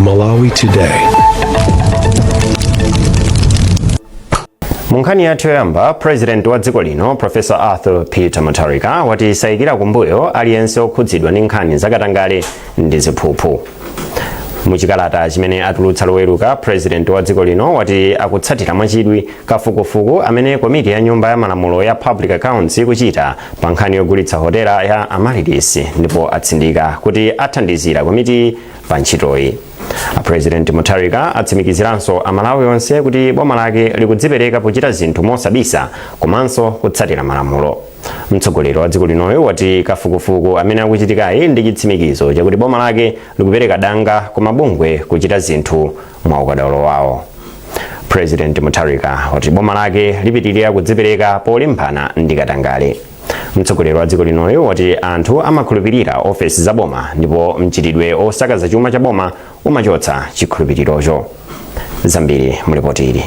Malawi Today. Mu nkhani yathu yoyamba, President wa dziko lino Professor Arthur Peter Mutharika wati sayikira kumbuyo aliyense okhudzidwa ndi nkhani zakatangale ndi ziphuphu. Muchikalata chimene atulutsa Loweruka, President wa dziko lino wati akutsatira mwachidwi kafukufuku amene komiti ya nyumba ya malamulo ya Public Accounts ikuchita pa nkhani yogulitsa hotela ya Amaryllis, ndipo atsindika kuti athandizira komiti pa ntchitoyi. A President Mutharika atsimikiziranso Amalawi onse kuti boma lake likudzipereka pochita zinthu mosabisa komanso kutsatira malamulo. Mtsogoleri wa dziko linoyo wati kafukufuku amene akuchitikayi ndi chitsimikizo chakuti boma lake likupereka danga ku mabungwe kuchita zinthu mwa ukadaulo wawo. President Mutharika wati boma lake lipitirira kudzipereka polimbana ndi katangale. Mtsogoleri wa dziko linoyo wati anthu amakhulupirira ofesi za boma ndipo mchitidwe osakaza chuma cha boma umachotsa chikhulupirirocho. Zambiri mulipoti ili.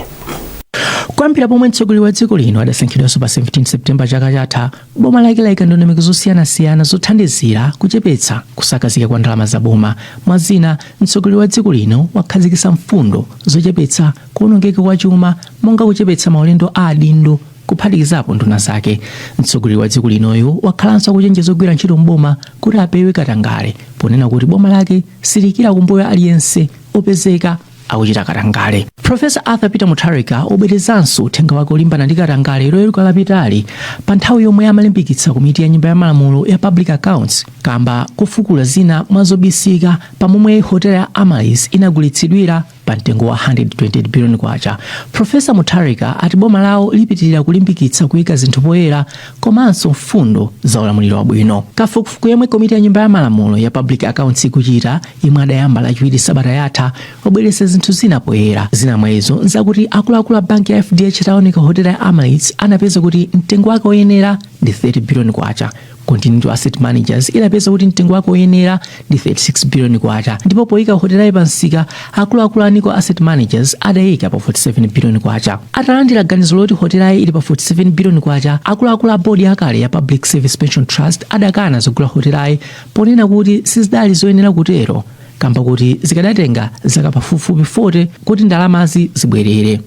Kuyambira pomwe mtsogoleri wa dziko lino adasankhidwanso pa 17 September chaka chatha, boma lake layika ndondomeko zosiyanasiyana zothandizira kuchepetsa kusakazika kwa ndalama za boma. Mwa zina, mtsogoleri wa dziko lino wakhazikitsa mfundo zochepetsa kuonongeka kwa chuma monga kuchepetsa maulendo a adindo kuphatikizapo nduna zake. Mtsogoleri wa dziko linoyu wakhalanso akuchenjeza ogwira ntchito m'boma kuti apewe katangale ponena kuti boma lake silikira kumbuyo aliyense opezeka akuchita katangale. Professor Arthur Peter Mutharika wabwerezanso uthenga wake olimbana ndi katangale Loweruka lapitali pa nthawi yomwe amalimbikitsa komiti ya nyumba ya malamulo ya Public Accounts kamba kofukula zina mwa zobisika pamomwe hotela ya Amaryllis inagulitsidwira pa mtengo wa 128 billion kwacha. Professor Mutharika ati boma lawo lipitirira kulimbikitsa kuyika zinthu poyera komanso mfundo za ulamuliro wabwino. Kafukufuku yemwe komiti ya nyumba ya malamulo ya Public Accounts ikuchita, yemwe adayamba Lachiwiri sabata yatha, wabweretsa zinthu zina poyera. Zina mwa izo nzakuti akuluakulu a banki ya FDH atawunika hotela ya Amaryllis anapeza kuti mtengo wake woyenera ndi 30 billion kwacha. Continental Asset Managers idapeza kuti mtengo wake woyenera ndi 36 billion kwacha, ndipo poyika hotelayi pa msika akuluakulu a Nico Asset Managers adayika pa 47 billion kwacha. Atalandira ganizo loti hotelayi ili pa 47 billion kwacha, akuluakulu a bodi yakale ya Public Service Pension Trust adakana zogula hotelayi ponena kuti sizidali zoyenera kutero kamba kuti zikadatenga zaka pafupifupi 40 kuti ndalamazi zibwerere.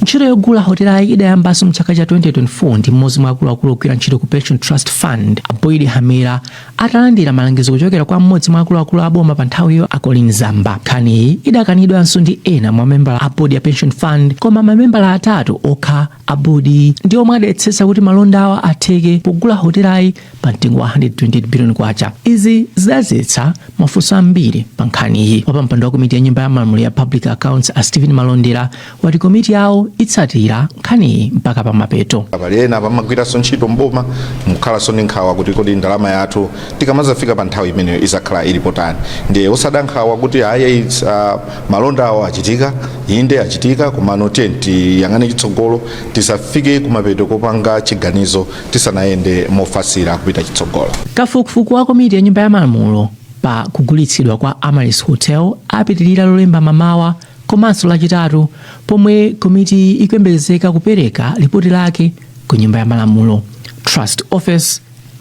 Ntchito yogula hotelayi idayambanso mchaka cha 2024 ndi mmodzi mwa akuluakulu ogwira ntchito ku Pension Trust Fund, a Boyd Hamera, atalandira malangizo kuchokera kwa mmodzi mwa akuluakulu a boma pa nthawiyo, a Colleen Zamba. Nkhaniyi idakanidwanso ndi ena mwa mamembala a bodi ya Pension Fund, koma mamembala atatu okha a bodi ndi omwe adayetsetsa kuti malondawa atheke pogula hotelayi pa mtengo wa 128 billion kwacha. Izi zidadzetsa mafunso ambiri pa nkhaniyi. Wapampando wa komiti ya nyumba ya malamulo ya Public Accounts, a Stephen Malondera, wati komiti yawo itsatira nkhaniyi mpaka pamapeto. Pali ena pamagwiranso ntchito mboma mukhalanso ndi nkhawa kuti kodi ndalama yathu tikamazafika pa nthawi imeneyo izakhala ili potani? Ndiye osada nkhawa kuti ayi, malonda awo achitika, inde achitika, komano tiye tiyang'ane chitsogolo, tisafike kumapeto kopanga chiganizo tisanayende mofasira kupita chitsogolo. Kafukufuku wa komiti ya nyumba ya malamulo pa kugulitsidwa kwa Amaryllis Hotel apitilira Lolemba mamawa komanso Lachitatu, pomwe komiti ikuyembekezeka kupereka lipoti lake ku nyumba ya malamulo. Trust Office,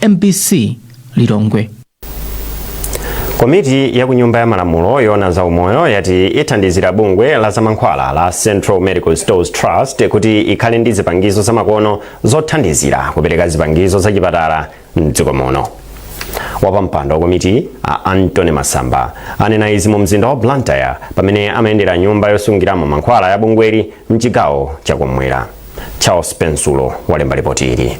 MBC, Lilongwe. Komiti ya ku nyumba ya malamulo yoona za umoyo yati ithandizira bungwe la zamankhwala la Central Medical Stores Trust kuti ikhale ndi zipangizo zamakono zothandizira kupereka zipangizo zachipatala mdziko muno. Wapampando wa komiti, a Anthony Masamba, anena izi mu mzinda wa Blantyre pamene amayendera nyumba yosungiramo mankhwala ya bungweli mchigawo chakumwera. Charles Pensulo walemba ripoti ili.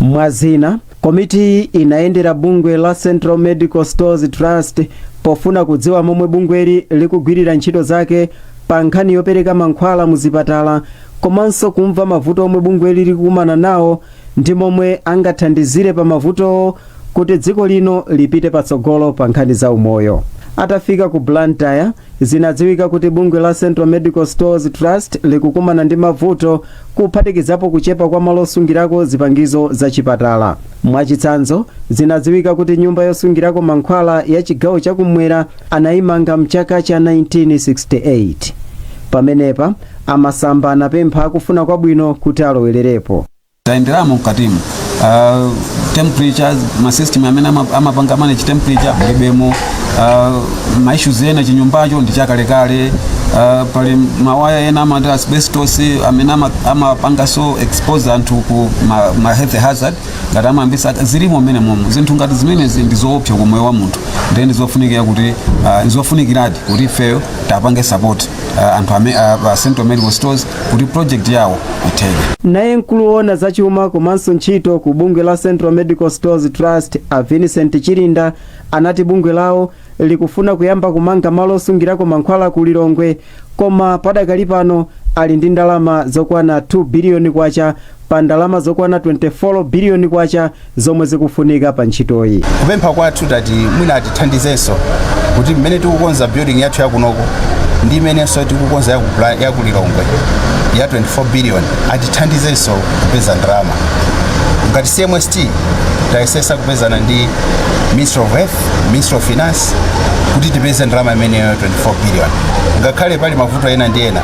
Mwazina, komiti inayendera bungwe la Central Medical Stores Trust pofuna kudziwa momwe bungweli likugwirira ntchito zake pa nkhani yopereka mankhwala mu zipatala, komanso kumva mavuto omwe bungweli likukumana nawo ndi momwe angathandizire pa mavutowo kuti dziko lino lipite patsogolo pa nkhani za umoyo. Atafika ku Blantyre, zinadziwika kuti bungwe la Central Medical Stores Trust likukumana ndi mavuto, kuphatikizapo kuchepa kwa malo osungirako zipangizo za chipatala. Mwachitsanzo, zinadziwika kuti nyumba yosungirako mankhwala ya chigawo chakumwera anayimanga mchaka cha 1968. Pamenepa amasamba anapempha akufuna kwabwino kuti alowererepo. Tayenderamo mkatimo, temperature, ma system amene amapanga manage temperature mulibemo. Ma issues ena, chinyumbacho ndi chakalekale. Pali mawaya ena amati asbestos amene amapanganso expose anthu ku ma health hazard ngati amayambisa zilimo mmene momo. Zinthu ngati zimenezi ndi zoopsa ku moyo wa munthu, ndiye ndizofunikira kuti ndizofunikiradi kuti ifeyo tapange support anthu Central Medical Stores kuti project yawo itheke. Naye mkulu woona zachuma komanso ntchito ku bungwe la Central Medical Stores Trust, a Vincent Chilinda, anati bungwe lawo likufuna kuyamba kumanga malo osungirako mankhwala ku Lilongwe, koma padakali pano ali ndi ndalama zokwana 2 biliyoni kwacha pa ndalama zokwana 24 biliyoni kwacha zomwe zikufunika pa ntchitoyi. Kupempha kwathu, tati mwina atithandizenso kuti mmene tikukonza building yathu yakunoko ndi imenenso tikukonza yaku Lilongwe ya 24 billion, atithandizenso kupeza ndalama. Ngati CMST tayesesa kupezana ndi Ministry of Health, Ministry of Finance kuti tipeze ndalama imeneyo 24 billion. Ngakhale pali mavuto ena ndi ena,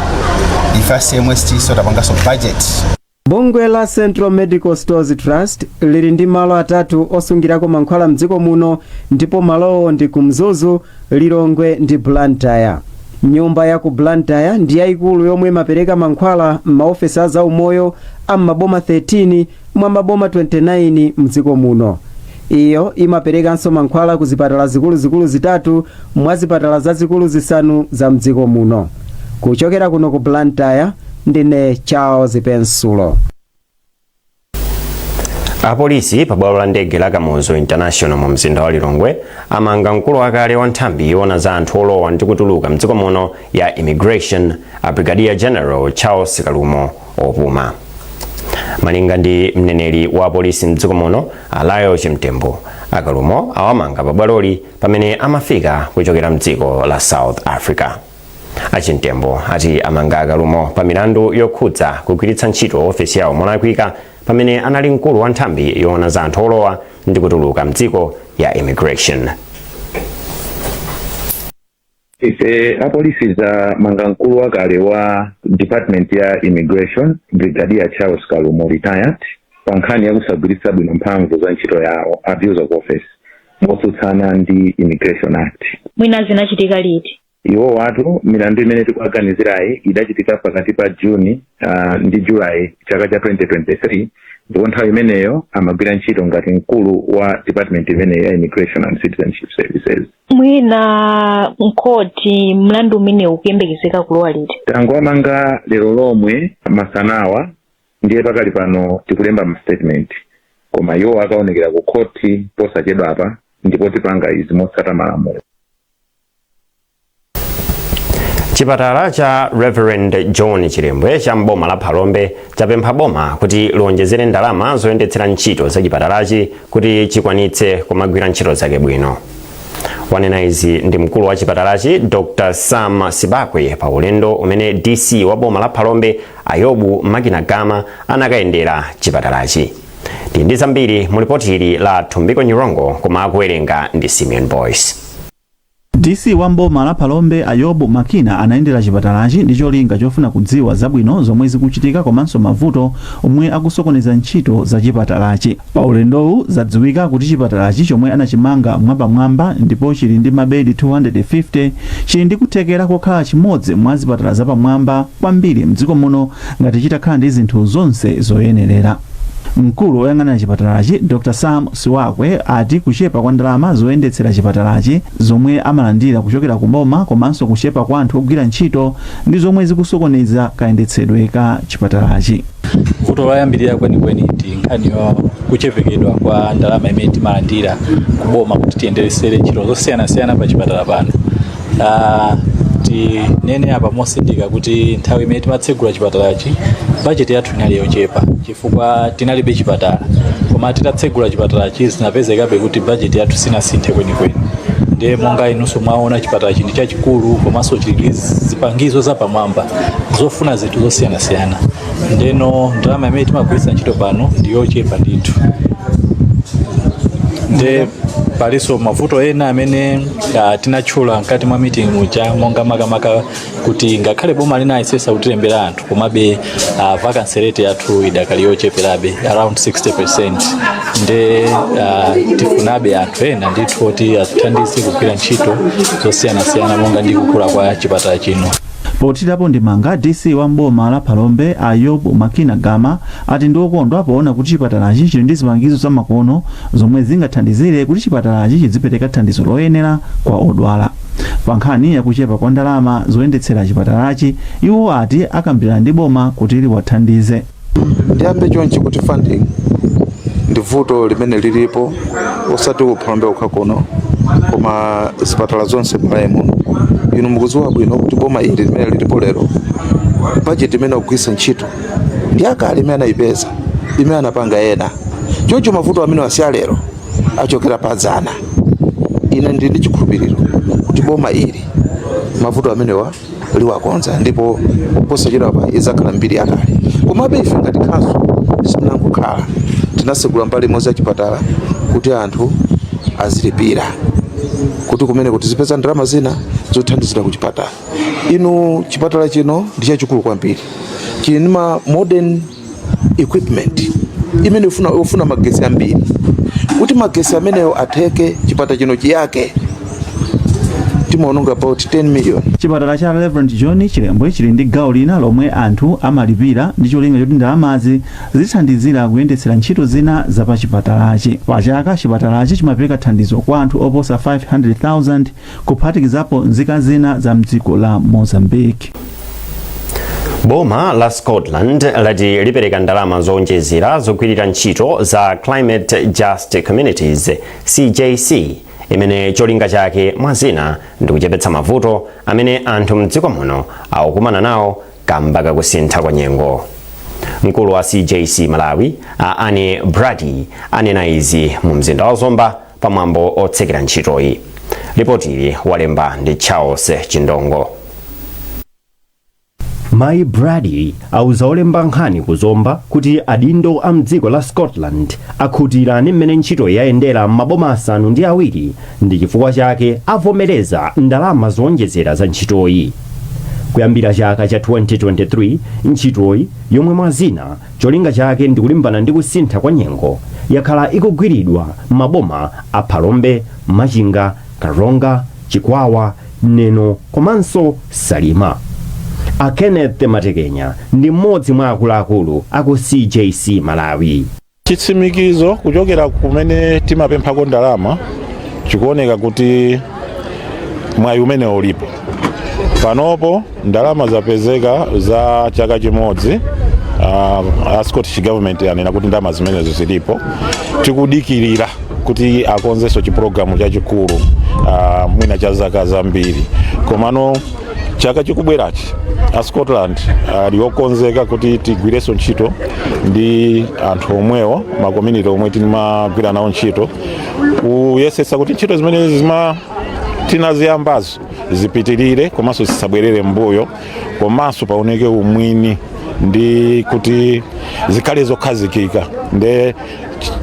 ife a CMST so tapanganso budget. Bungwe la Central Medical Stores Trust lili ndi malo atatu osungirako mankhwala mdziko muno, ndipo malowo ndi ku Mzuzu, Lilongwe ndi Blantyre. Nyumba ya ku Blantyre ndi yayikulu yomwe imapereka mankhwala m'maofesi a zaumoyo a m'maboma 13 mwa maboma 29 mdziko muno. Iyo imaperekanso mankhwala ku zipatala zikuluzikulu zitatu mwa zipatala zazikulu zisanu za mdziko muno. Kuchokera kuno ku Blantyre, ndine Charles Pensulo. Apolisi pa bwalo la ndege la Kamuzu International mu mzinda wa Lilongwe amanga mkulu wakale wa nthambi yoona za anthu olowa ndi kutuluka mdziko muno ya Immigration, a Brigadier General Charles Kalumo opuma. Malinga ndi mneneri wa polisi mdziko muno, Alayo Chimtembo, Akalumo awamanga pa bwaloli pamene amafika kuchokera mdziko la South Africa. Achimtembo ati amanga Akalumo pa milandu yokhudza kugwiritsa ntchito ofesi yawo molakwika pamene anali mkulu wa nthambi yoona za anthu olowa ndi kutuluka mdziko ya Immigration. Ife apolisi tamanga mkulu wakale wa department ya Immigration, Brigadier Charles Kalumo retired, pa nkhani yakusagwiritsa bwino mphamvu za ntchito yawo, abuse of office, motsutsana ndi Immigration Act. Mwina zinachitika liti? Iwo watu milandu imene tikuaganizirayi idachitika pakati pa Juni ndi Julayi chaka cha 2023, ndipo nthawi imeneyo amagwira ntchito ngati mkulu wa department imeneyi ya Immigration and Citizenship Services. Mwina mkhoti mlandu umene ukuyembekezeka kulowa liti? Tangowamanga lero lomwe masanawa, ndiye pakali pano tikulemba ma statement, koma iwo akaonekera ku khoti posachedwapa, ndipo tipanga izi motsata malamulo. Chipatala cha Reverend John Chilembwe cha mboma la Phalombe chapempha boma kuti liwonjezere ndalama zoyendetsera ntchito za chipatalachi kuti chikwanitse kumagwira ntchito zake bwino. Wanena izi ndi mkulu wa chipatalachi, Dr Sam Sibakwe, pa ulendo umene DC wa boma la Phalombe, Ayobu Makinagama, anakayendera chipatalachi. Ndi ndi zambiri mu lipoti ili la Thumbiko Nyirongo, koma akuwerenga ndi Simeon Boyce. DC wa mboma la Phalombe, Ayobu Makina, anayendera chipatalachi ndi cholinga chofuna kudziwa zabwino zomwe zikuchitika komanso mavuto omwe akusokoneza ntchito za chipatalachi. Pa ulendowu zadziwika kuti chipatalachi, chomwe anachimanga mwapamwamba ndipo chili ndi mabedi 250, chili ndi kuthekera kokhala chimodzi mwa zipatala zapamwamba kwambiri mdziko muno ngati chitakhala ndi zinthu zonse zoyenerera. Mkulu woyang'anira chipatalachi, Dr Sam Siwakwe, ati kuchepa kwa ndalama zoyendetsera chipatalachi zomwe amalandira kuchokera ku boma komanso kuchepa kwa anthu ogwira ntchito ndi zomwe zikusokoneza kayendetsedwe ka chipatalachi. Vuto loyambirira kwenikweni ndi nkhani ya kuchepekedwa kwa ndalama imene timalandira kuboma kuti tiyendetsere ntchito zosiyanasiyana pa chipatala pano. Tinene apa mosindika kuti nthawi imene timatsegula chipatalachi, bajeti yathu inali yochepa chifukwa tinalibe chipatala, koma titatsegula chipatalachi zinapezekabe kuti bajeti yathu sinasinthe kwenikweni. Ndiye monga inunso mwaona, chipatalachi ndi chachikulu komanso chili ndi zipangizo zapamwamba zofuna zinthu zosiyanasiyana, ndeno ndalama imene timagwiritsa ntchito pano ndi yochepa ndithu. Nde Palinso mavuto ena amene tinatchula mkati mwa meeting muja, monga makamaka kuti ngakhale boma linayesesa kutilembera anthu, komabe vacancy rate yathu idakali yocheperabe, around 60. Nde tifunabe anthu ena ndithu oti atithandize kugwira ntchito zosiyanasiyana, monga ndi kukula kwa chipatala chino. Pothirapo ndemanga, DC wa mboma la Phalombe, Ayob Makina Gama, ati ndi okondwa poona kuti chipatalachi chili ndi zipangizo zamakono zomwe zingathandizire kuti chipatalachi chidzipereka thandizo loyenera kwa odwala. Pa nkhani yakuchepa kwa ndalama zoyendetsera chipatalachi, iwo ati akambirana ndi boma kuti liwathandize. Ndiyambe chonchi kuti funding ndi vuto limene lilipo, osati ku Phalombe okha kuno, koma zipatala zonse m'Malawi muno. Inu mukudziwa bwino kuti boma ili limene lilipo lero, budget imene akugwiritsa ntchito ndi akale imene anayipeza, imene anapanga ena. Choncho mavuto amene wasiya lero achokera padzana. Ine ndili ndi chikhulupiriro kuti boma ili mavuto amenewa liwakonza, ndipo posachedwapa idzakhala mbiri yakale. Komabe ife ngati khanso sitinangokhala, tinasegula mbali imodzi ya chipatala kuti anthu azilipira, kuti kumene kuti zipeza ndalama zina zothandizira ku chipatala. Inu, chipatala chino ndi chachikulu kwambiri, chili ndi ma modern equipment imene ifuna magesi ambiri. Kuti magesi amenewo atheke, chipatala chino chiyake, timaononga about 10 million. Chipatala cha Reverend John Chilembwe chili ndi gawo lina lomwe anthu amalipira ndi cholinga choti ndalamazi zithandizira kuyendetsera ntchito zina zapachipatalachi. Pachaka, chipatalachi chimapereka thandizo kwa anthu oposa 500,000, kuphatikizapo nzika zina za mdziko la Mozambique. Boma la Scotland lati lipereka ndalama zowonjezera zogwirira ntchito za Climate Just Communities, CJC, imene cholinga chake mwa zina ndi kuchepetsa mavuto amene anthu mdziko muno akukumana nawo kamba kakusintha kwa nyengo. Mkulu wa CJC Malawi, a Anne Brady, anena izi mu mzinda wa Zomba pamwambo otsekera ntchitoyi. Ripoti walemba ndi Charles Chindongo. Mayi Brady auza olemba nkhani ku Zomba kuti adindo a mdziko la Scotland akhutira ndi mmene ntchito yayendera m'maboma 7, ndi chifukwa chake avomereza ndalama zowonjezera za ntchitoyi. Kuyambira chaka cha 2023, ntchitoyi, yomwe mwa zina cholinga chake ndi kulimbana ndi kusintha kwa nyengo, yakhala ikugwiridwa m'maboma a Phalombe, Machinga, Karonga, Chikwawa, Neno komanso Salima. A Kenneth Matekenya ndi mmodzi mwa akuluakulu aku CJC Malawi. Chitsimikizo kuchokera kumene timapemphako ndalama chikuoneka kuti mwayi umene ulipo panopo, ndalama zapezeka za chaka chimodzi. A Scottish Government anena kuti ndalama zimenezo zilipo. Tikudikirira kuti akonzenso chipulogalamu chachikulu, mwina cha zaka zambiri. Komano chaka chikubwerachi a Scotland ali okonzeka kuti tigwirenso ntchito ndi anthu omwewo, ma community omwe timagwira nawo ntchito, kuyesetsa kuti ntchito zimene zima tinaziyambazo zipitirire komanso zisabwerere mbuyo, komanso paoneke umwini ndi kuti zikhale zokhazikika. Nde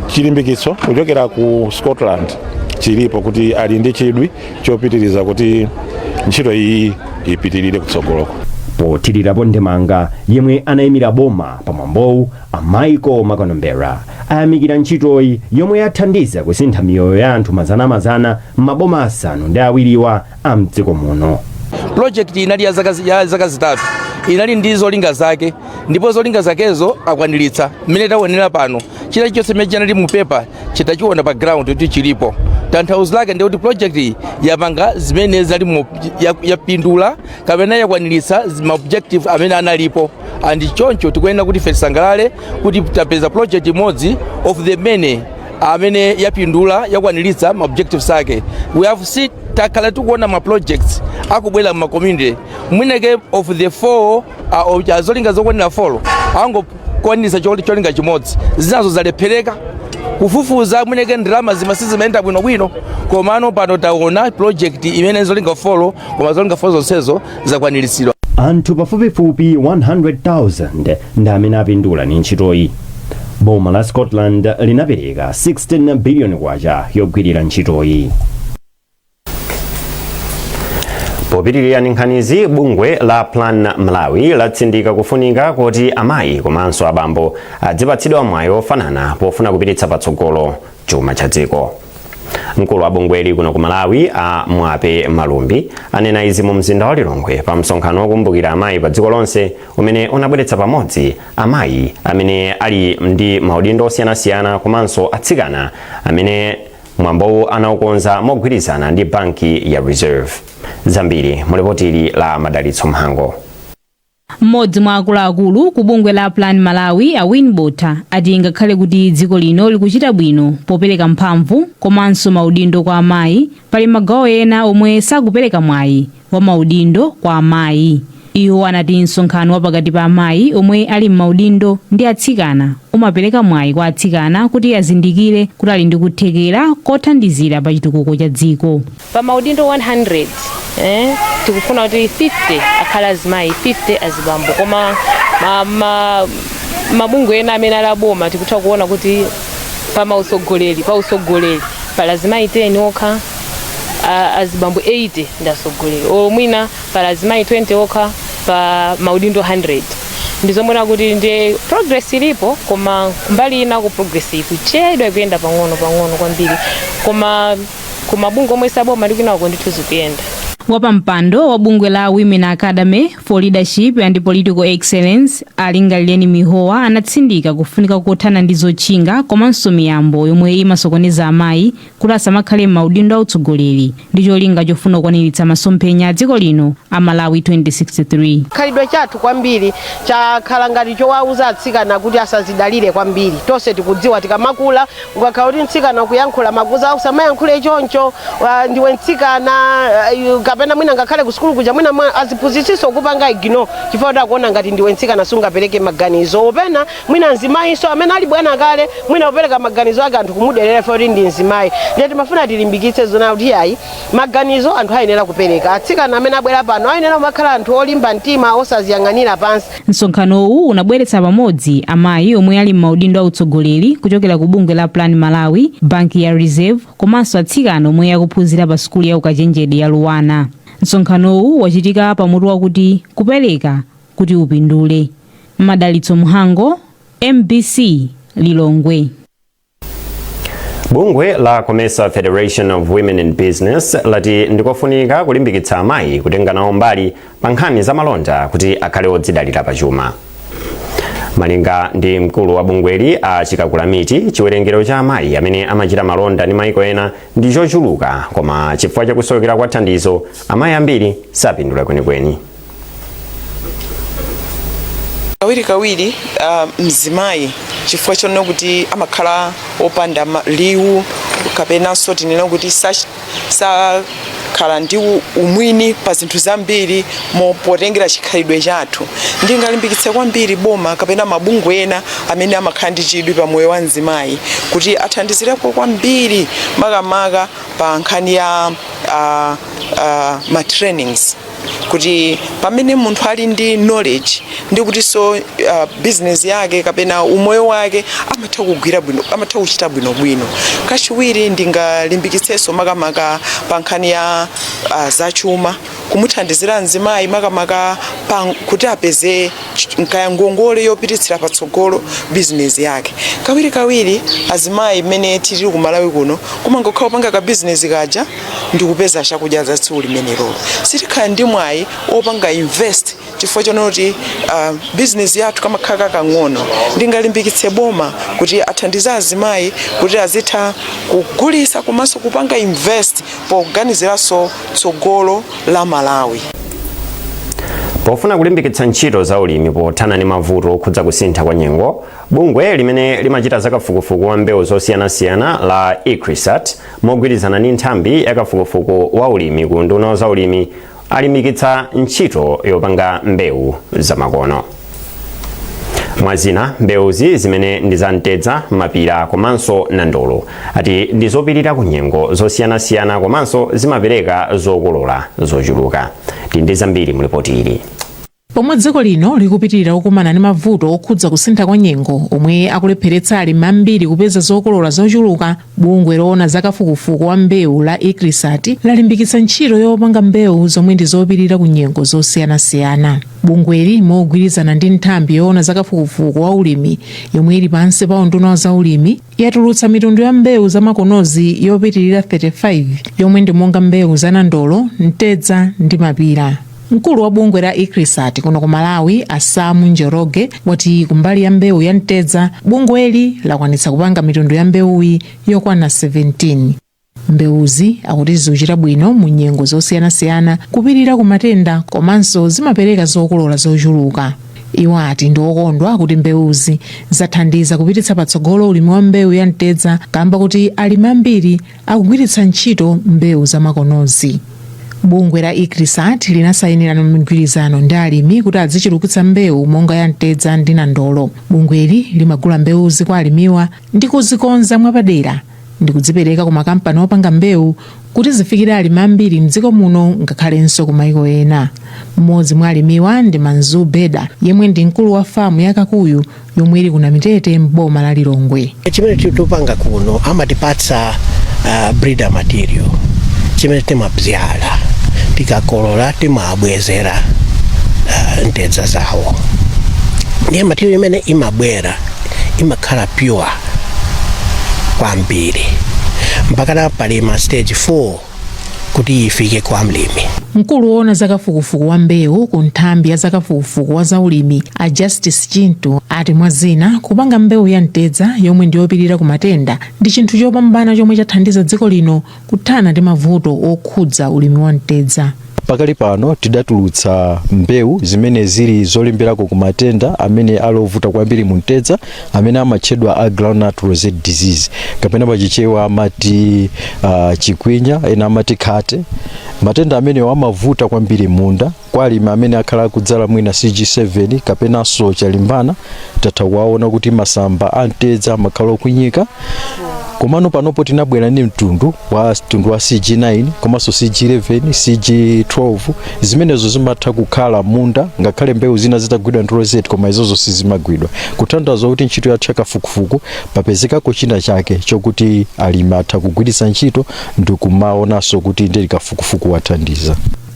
chilimbikitso kuchokera ku Scotland chilipo kuti ali ndi chidwi chopitiriza kuti ntchito iyi ipitirire kutsogoloko. Pothirirapo ndemanga, yemwe anayimira boma pamwambowu, a Michael Makonombera, ayamikira ntchitoyi yomwe yathandiza kusintha miyoyo ya anthu mazanamazana m'maboma 7wa a mdziko muno. Project inali ya zaka 3, inali ndi zolinga zake, ndipo zolinga zakezo akwaniritsa. Mmene taonera pano, china chilichonse chimene chinali mu paper chitachiona pa ground kuti chilipo. Tanthauzo lake ndi kuti project iyi yapanga zimene zali yapindula kapena yakwaniritsa ma objective amene analipo, and choncho tikuyenera kuti ife tisangalale kuti tapeza project imodzi of the many amene yapindula, yakwaniritsa ma objectives ake. We have seen, takhala tikuona ma projects akubwera mu community, mwineke of the four zolinga zokwanira four angokwaniritsa cholinga chimodzi, zinazo zalephereka. Kufufuza, mwineke ndalama zima sizimayenda bwinobwino. Komano pano taona project imene zolinga four, koma zolinga four zonsezo zakwaniritsidwa. Anthu pafupifupi 100,000 ndi amene apindula ndi ntchitoyi. Boma la Scotland linapereka 16 biliyoni kwacha yogwirira ntchitoyi. Popitirira ndi nkhanizi, bungwe la Plan Malawi latsindika kufunika kuti amayi komanso abambo adzipatsidwa mwayi ofanana pofuna kupititsa patsogolo chuma cha dziko. Mkulu wa bungweli kuno ku Malawi, a Mwape Malumbi, anena izi mu mzinda wa Lilongwe pa msonkhano wokumbukira amayi pa dziko lonse umene unabweretsa pamodzi amayi amene ali ndi maudindo osiyanasiyana komanso atsikana amene mwambowu anaukonza mogwirizana ndi banki ya Reserve. Zambiri mu lipoti ili la Madalitso Mhango. Mmodzi mwa akuluakulu ku bungwe la Plan Malawi, a Win Botha, ati ngakhale kuti dziko lino likuchita bwino popereka mphamvu komanso maudindo kwa amayi, pali magawo ena omwe sakupereka mwayi wa maudindo kwa amayi. Iwo anati msonkhano wa pakati pa amayi omwe ali m'maudindo ndi atsikana umapereka mwayi kwa atsikana kuti azindikire kuti ali ndi kuthekera kothandizira pa chitukuko cha dziko. Pa maudindo 100, tikufuna kuti 50 akhale azimayi, 50 azibambo, koma mabungwe ena amene ali aboma tikutha kuona kuti pa utsogoleri pali azimayi 10 okha, azibambo 80 ndi atsogoleri, olo mwina pali azimayi 20 okha pa maudindo 100. Ndizomwena kuti ndi progress ilipo, koma mbali ina ku progress ikuchedwa, ikuyenda pang'ono pang'ono kwambiri, koma kumabungwe omwe saboma ndi kwinako ndithu zikuyenda. Wapampando wa bungwe la Women Academy for Leadership and Political Excellence, Alingalireni Mihowa, anatsindika kufunika kothana ndi zotchinga komanso miyambo yomwe imasokoneza amayi kuti asamakhale m'maudindo autsogoleri ndi cholinga chofuna kukwaniritsa masomphenya a dziko lino a Malawi 2063. Khalidwe chathu kwambiri chakhala ngati chowauza atsikana kuti asazidalire kwambiri. Tonse tikudziwa tikamakula, ukakhala kuti mtsikana kuyankhula makuza, usamayankhule choncho, ndiwe mtsikana, kapena mwina ngakhale ku sukulu kuja mwina aziphunzitsinso kupanga ignore chifukwa kuti akuona ngati ndiwe mtsikana, sungapereke maganizo. Opena mwina mzimayinso amene ali bwana kale, mwina kupereka maganizo ake anthu kumuderera chifukwa kuti ndi mzimayi. Ndiye timafuna tilimbikitse zona kuti ayi, maganizo anthu ayenera kupereka. Atsikana amene abwera pano ayenera kumakhala anthu olimba mtima, osaziyang'anira pansi. Msonkhanowu unabweretsa pamodzi amayi omwe ali m'maudindo autsogoleri kuchokera ku bungwe la Plan Malawi, banki ya Reserve komanso atsikana omwe akuphunzira pa sukulu ya ukachenjede ya Luanar. Msonkhanowu wachitika pamutu wakuti kupereka kuti upindule. Madalitso Mhango, MBC, Lilongwe. Bungwe la COMESA Federation of Women in Business lati ndikofunika kulimbikitsa amayi kutenga nawo mbali pa nkhani za malonda kuti akhale odzidalira pachuma. Malinga ndi mkulu wa bungweli, a Chikakulamiti, chiwerengero cha amayi amene amachita malonda ndi maiko ena ndi chochuluka, koma chifukwa chakusowekera kwa thandizo amayi ambiri sapindula kwenikweni. Kawirikawiri mzimayi, chifukwa chonena kuti amakhala opanda liwu, kapenanso tinena kuti sakhala ndi umwini pa zinthu zambiri potengera chikhalidwe chathu, ndingalimbikitse kwambiri boma kapena mabungwe ena amene amakhala ndi chidwi pa moyo wa mzimayi kuti athandizireko kwambiri, makamaka pa nkhani ya ma trainings, kuti pamene munthu ali ndi knowledge ndi kutinso business yake kapena umoyo wake amatha kugwira bwino, amatha kuchita bwinobwino. Kachiwiri, ndingalimbikitsenso makamaka pa nkhani ya zachuma, kumuthandizira mzimayi makamaka kuti apeze nkaya ngongole yopititsira patsogolo bizinesi yake. Kawirikawiri azimayi mmene tili ku Malawi kuno kumangokhala kupanga ka bizinesi kaja ndikupeza chakudya za tsiku limenelo. Sitikhala ndi mwayi opanga invest chifukwa chonena kuti bizinesi yathu kamakhala kakang'ono. Ndingalimbikitse boma kuti athandize azimayi kuti azitha kugulisa komanso kupanga invest poganiziranso tsogolo la Malawi. Pofuna kulimbikitsa ntchito za ulimi pothana ndi mavuto okhudza kusintha kwa nyengo, bungwe limene limachita zakafukufuku wa mbewu zosiyanasiyana la ICRISAT mogwirizana ndi nthambi yakafukufuku wa ulimi ku nduna za ulimi alimbikitsa ntchito yopanga mbewu zamakono. Mwazina, mbewuzi zimene ndi za mtedza, mapira komanso nandolo ati ndi zopirira ku nyengo zosiyanasiyana komanso zimapereka zokolola zochuluka. Tili ndi zambiri mu ripoti ili. Pomwe dziko lino likupitirira kukumana ndi mavuto okhudza kusintha kwa nyengo omwe akulepheretsa alimi ambiri kupeza zokolola zochuluka, bungwe loona za kafukufuku wa mbewu la ICRISAT lalimbikitsa ntchito yopanga mbewu zomwe ndi zopirira ku nyengo zosiyanasiyana. Bungweli, mogwirizana ndi nthambi yoona za kafukufuku wa ulimi yomwe ili pansi pa unduna wa zaulimi, yatulutsa mitundu ya mbewu zamakonozi yopitirira 35 yomwe ndi monga mbewu za nandolo, mtedza ndi mapira. Mkulu wa bungwe la ICRISAT kuno ku Malawi, Asamu Njoroge, wati kumbali ya mbewu ya mtedza, bungweli lakwanitsa kupanga mitundu ya mbewuyi yokwana 17. Mbewuzi akuti zikuchita bwino mu nyengo zosiyanasiyana, kupirira ku matenda komanso zimapereka zokolola zochuluka. Iwo ati ndi okondwa kuti mbewuzi zathandiza kupititsa patsogolo ulimi wa mbewu ya mtedza, kamba kuti alimi ambiri akugwiritsa ntchito mbewu zamakonozi. Bungwe la ICRISAT linasayinirana migwirizano ndi alimi kuti azichulukitsa mbewu monga ya mtedza ndi nandolo. Bungweli limagula mbewuzi kwa alimiwa ndi kuzikonza mwapadera ndi kudzipereka ku makampani opanga mbewu kuti zifikire alimi ambiri mdziko muno ngakhalenso ku maiko ena. Mmodzi mwa alimiwa ndi Manzu Beda, yemwe ndi mkulu wa famu ya Kakuyu yomwe ili ku Namitete m'boma la Lilongwe. Chimene tupanga kuno, amatipatsa breeder material chimene timabzyala, tikakolola timabwezera mtedza zawo. Ndiye material imene imabwera imakhala pure kwambiri, mpakana pali ma stage 4 kuti ifike kwa mlimi. Mkulu woona zakafukufuku wa mbewu ku nthambi ya zakafukufuku wa zaulimi, a Justice Chintu, ati mwa zina kupanga mbewu ya mtedza yomwe ndiyopirira ku matenda ndi chinthu chopambana chomwe chathandiza dziko lino kuthana ndi mavuto okhudza ulimi wa mtedza. Pakali pano tidatulutsa mbewu zimene zili zolimbirako ku matenda amene ali ovuta kwambiri mu mtedza, amene amatchedwa a groundnut rosette disease, kapena pachichewa amati chikwinya, ena amati khate. Matenda amenewo amavuta kwambiri munda kwa alimi amene akhala akudzala mwina CG7 kapenanso Chalimbana. Tatha kuwaona kuti masamba a mtedza amakhala okwinyika. Komano panopo tinabwera ndi mtundu wa CG9 komanso CG11, CG12, zimenezo zimatha kukhala munda ngakhale mbewu zina zitagwidwa ndi rosette, koma izozo sizimagwidwa, kutanthauza kuti ntchito yathu yakafukufuku papezekako china chake chokuti alimi atha kugwiritsa ntchito ndikumaonanso kuti ndi kafukufuku wathandiza.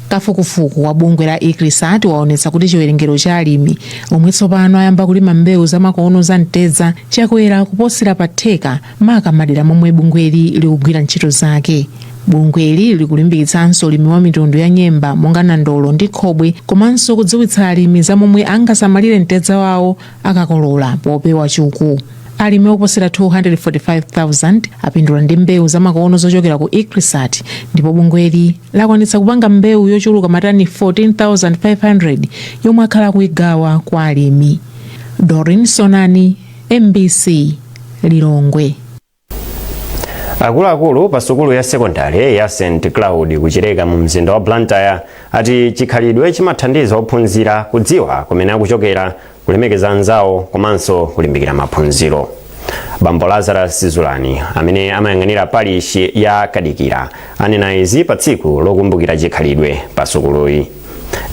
Kafukufuku wa bungwe la ICRISAT waonetsa kuti chiwerengero cha alimi omwe tsopano ayamba kulima mbewu zamakono za mtedza chakwera kuposera pa theka, maka madera momwe bungweli likugwira ntchito zake. Bungweli likulimbikitsanso ulimi wa mitundu ya nyemba monga nandolo ndi khobwe, komanso kudziwitsa alimi za momwe angasamalire mtedza wawo akakolola popewa chuku. Alimi oposera 245,000 apindula ndi mbewu zamakono zochokera ku ICRISAT, ndipo bungweli lakwanitsa kupanga mbewu yochuluka matani 14,500 yomwe akhala akuigawa kwa alimi. Dorin Sonani, MBC, Lilongwe. Akuluakulu pa sukulu ya sekondari ya St Cloud kuchileka mu mzinda wa Blantyre ati chikhalidwe chimathandiza ophunzira kudziwa kumene akuchokera, kulemekeza anzawo komanso kulimbikira maphunziro. Bambo Lazarus Zulani, amene amayang'anira parishi ya Kadikira, anena izi pa tsiku lokumbukira chikhalidwe pa sukuluyi.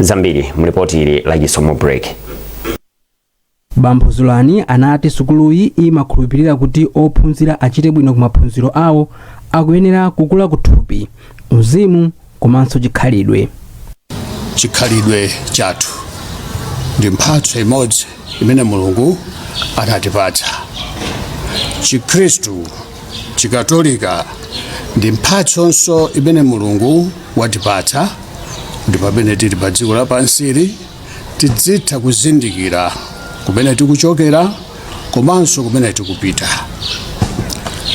Zambiri mlipoti ili la Chisomo Break. Bambo Zulani anati sukuluyi imakhulupirira kuti ophunzira achite bwino ku maphunziro awo akuyenera kukula kuthupi, uzimu komanso chikhalidwe. Chikhalidwe chathu ndi mphatso imodzi imene Mulungu anatipatsa. Chikhristu Chikatolika ndi mphatsonso imene Mulungu watipatsa, kuti pamene tili pa dziko lapansili tidzitha kuzindikira kumene tikuchokera komanso kumene tikupita.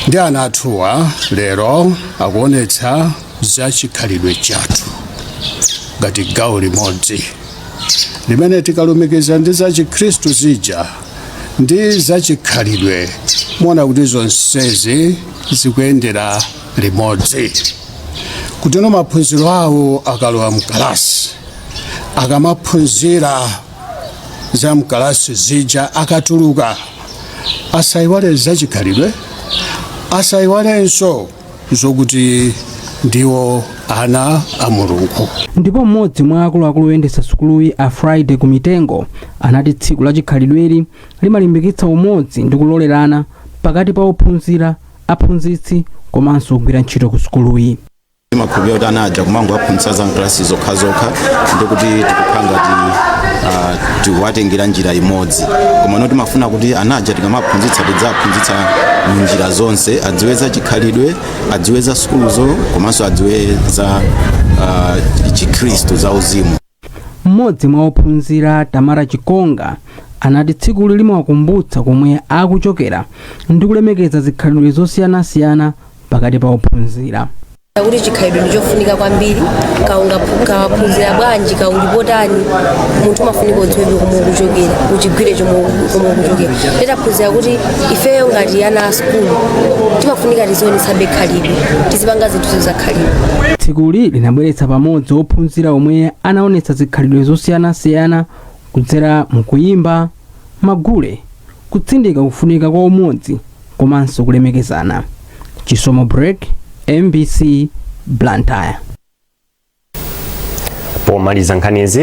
Ndi ana athuwa lero akuonetsa za chikhalidwe chathu ngati gawo limodzi limene tikalumikiza ndi za Chikhristu zija ndi za chikhalidwe, muona kuti zonsezi zikuyendera limodzi, kuti no maphunziro awo akalowa mkalasi, akamaphunzira za mkalasi zija, akatuluka asayiwale za chikhalidwe, asayiwalenso zokuti ndiwo Ana a Mulungu. Ndipo mmodzi mwa akuluakulu oyendetsa sukuluyi, a Friday Kumitengo, anati tsiku la chikhalidweli limalimbikitsa umodzi ndi kulolerana pakati pa ophunzira, aphunzitsi komanso ogwira ntchito ku sukuluyi. Timakhulupirira kuti ana aja kumangowaphunzitsa za mkalasi zokhazokha ndi kuti tikukhala ngati tikuwatengera njira imodzi, koma no, timafuna kuti ana aja tikamaphunzitsa, tidzaphunzitsa munjira zonse: adziwe za chikhalidwe, adziwe za sukuluzo, komanso adziwe za chikhristu, za uzimu. Mmodzi mwa ophunzira, Tamara Chikonga, anati tsikuli limawakumbutsa komwe akuchokera ndi kulemekeza zikhalidwe zosiyanasiyana pakati pa ophunzira. Kuti chikhalidwe ndi chofunika kwambiri, kawaphunzira bwanji, kaulipotani, munthu umafunika udziwebe komwe ukuchokera, uchigwire chomwe komwe ukuchokera. Titaphunzira kuti ifeyo ngati ana a sukulu timafunika tizionetsabe khalidwe, tizipanga zinthu zakhalidwe. Tsikuli linabweretsa pamodzi ophunzira omwe anaonetsa zikhalidwe zosiyanasiyana kudzera mukuyimba magule, kutsindika kufunika kwa umodzi komanso kulemekezana. Chisomo Break, MBC, Blantyre. Pomaliza nkhanizi.